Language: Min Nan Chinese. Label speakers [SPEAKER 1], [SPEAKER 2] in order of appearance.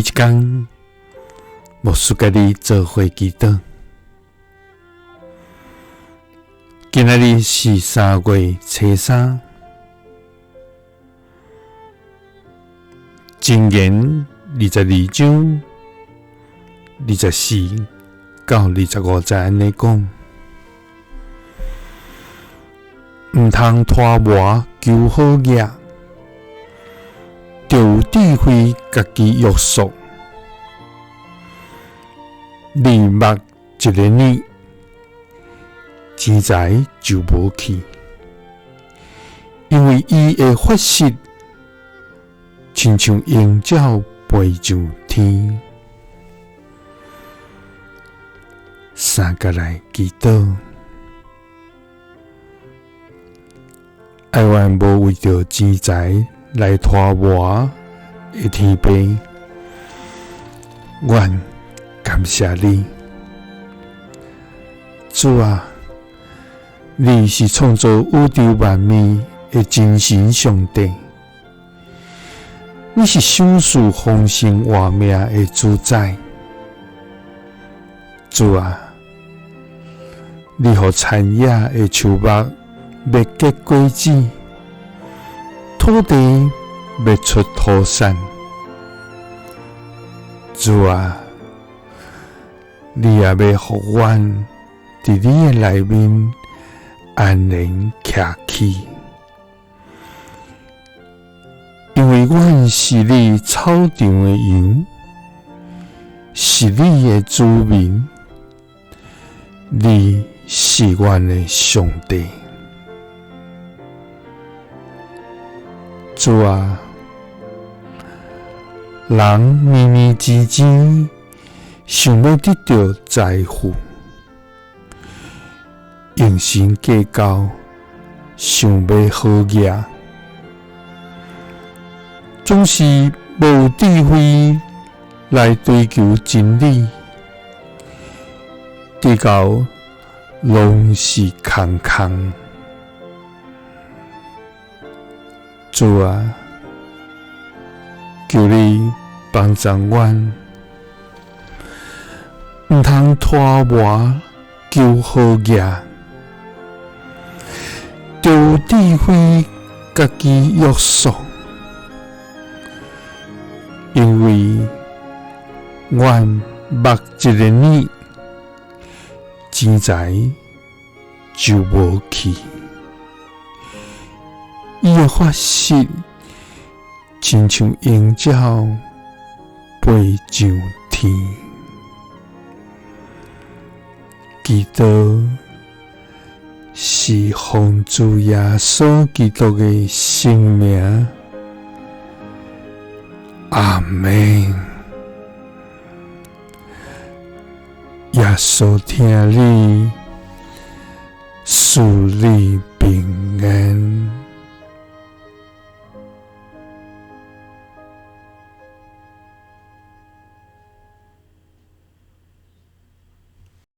[SPEAKER 1] 每一工，牧師佮你做伙祈禱。今仔日是3月初3，箴言22章24到25節按呢講：毋通拖磨求好額，著有智慧家己約束。你目一个眼，錢財就無去，因為伊的發誓，親像鷹鳥飛上天。三佮來祈禱，哀願無為著錢財來拖磨的天父，阮感謝你，主啊，你是創造宇宙萬物的真神上帝，你是賞賜豐盛活命的主宰，主啊，你予田野的樹木欲結果子，土地欲出土產，主啊，你也欲予阮佇你的內面安然徛起，因為阮是你草場的羊，是你的子民，你是阮的上帝。主啊，人年年錢錢，想欲得著財富，用心計較，想欲好額，總是無有智慧來追求真理，直到攏是空空。主啊，求你幫助阮，毋通拖磨求好額，著有智慧家己約束，因為阮目一个眼，錢財就無去。伊的發誓，親像鷹鳥飛上天。祈禱是奉主耶穌基督的聖名，阿們。耶穌疼你，賜你平安。